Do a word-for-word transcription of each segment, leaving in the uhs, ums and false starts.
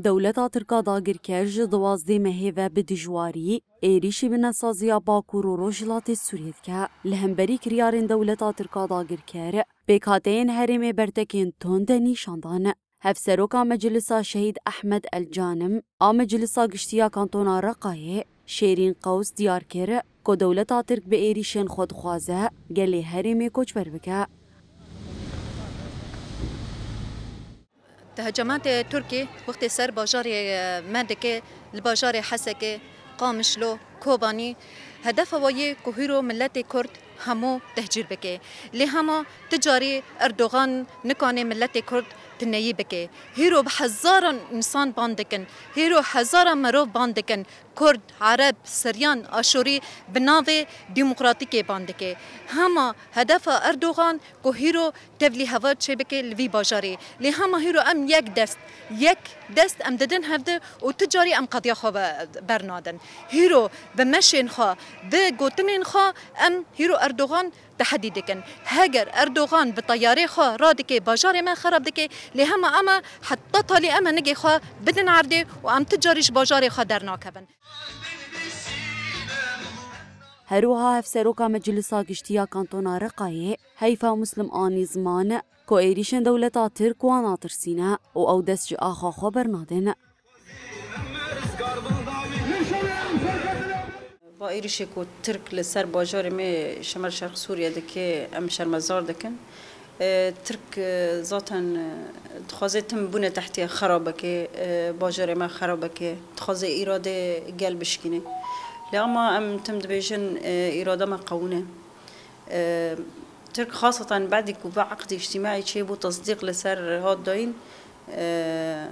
Dewleta Tirk a dagirker ji duwazdeh mehê ve bi dijwarî êrîşî bi nesaziya Bakur û Rojhilatê Sûriyê dike. Li hemberî kiryarên dewleta Tirk a dagirker, pêkhateyên herêmê bertekên tund nîşan dan. Hevseroka Meclisa Şehîd Ehmed El Canim a Meclisa Giştî ya Kantona Reqayê, Şêrîn Qews, diyar kir ku dewleta Tirk bi êrîşên xwe dixwaze gelê herêmê koçber bike. Di hecamatê Tirkî wextê ser bajarê, e, me dike, li bajarê Hesekê, Qamişlo, Kobanî, hedefa we yê ku hîro miletê Kurd hemû tehcîr bike. Lê hema ti carî Erdogan nikane miletê Kurd tineyî bike. Hîro bi hezaran însan ban dikin. Hîro hezaran merov ban dikin. Kurd, Ereb, Siryan, Aşûrî bi navê demokratîkê ban dike. Hema hedefa Erdogan ku hîro tevlî heval çêbike li vî bajarê. Lê hema hîro em yek dest, yek dest em didin hevdi û ti carî em qediya xwe be-, bernadin. Hîro bi meşên xwe, bi gotinên xwe em hîro Erdogan tehedî dikin. Heger Erdogan bi teyarê xwe radike bajarê me xerab dike, lê hema em e heta talî em e nigê xwe bidin erdê û em ti carî ji bajarê xwe dernakevin. Her wiha Hevseroka Meclisa Giştî ya Kantona Reqayê, Heyfa Muslim anî ziman ku êrîşên dewleta Tirk wan natirsîne û ew dest ji axa xwe bernadin. Va êrîşê ku Tirk li ser bajarê me Şimal Şerq Sûriye dike, em şermezar dikin. E, Tirk, e, zaten, e, dixwaze tim bûne tehtiye xera bike, e, bajarê me xera bike, dixwaze îrade gel bişkîne. Lê ama em tim dibêjin, e, îrada me qewûn e. E, Tirk xaseten bedî ku va eqdî îctîmaî çêbû, tesdîq li ser hat dayîn, e,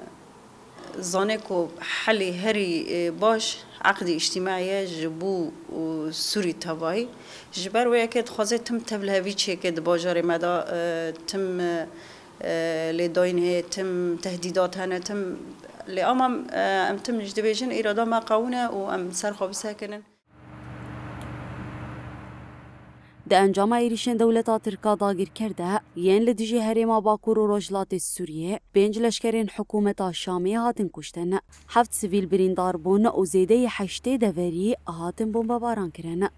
zane ku helê herî, e, baş eqdî îctîmaî ye ji bo û Sûrî tevayî. Ji ber wê yekê dixwaze tim tevlihevî çêke di bajarê me de, e, tim, e, lêdayîn heye, tim tehdîdat hene, tim, lê ama, e, em tim jî dibêjin îrada me qewûn e û em ser xwe bisekinin. Di encama êrîşên dewleta Tirk a dagirker de yên li dijî herêma Bakur û Rojhilatê Sûriyê pênc leşkerên hikûmeta Şamê hatin kuştin. Heft sivîl birîndar bûn û zêdeyî heştê deverî hatin bombebaran kirin.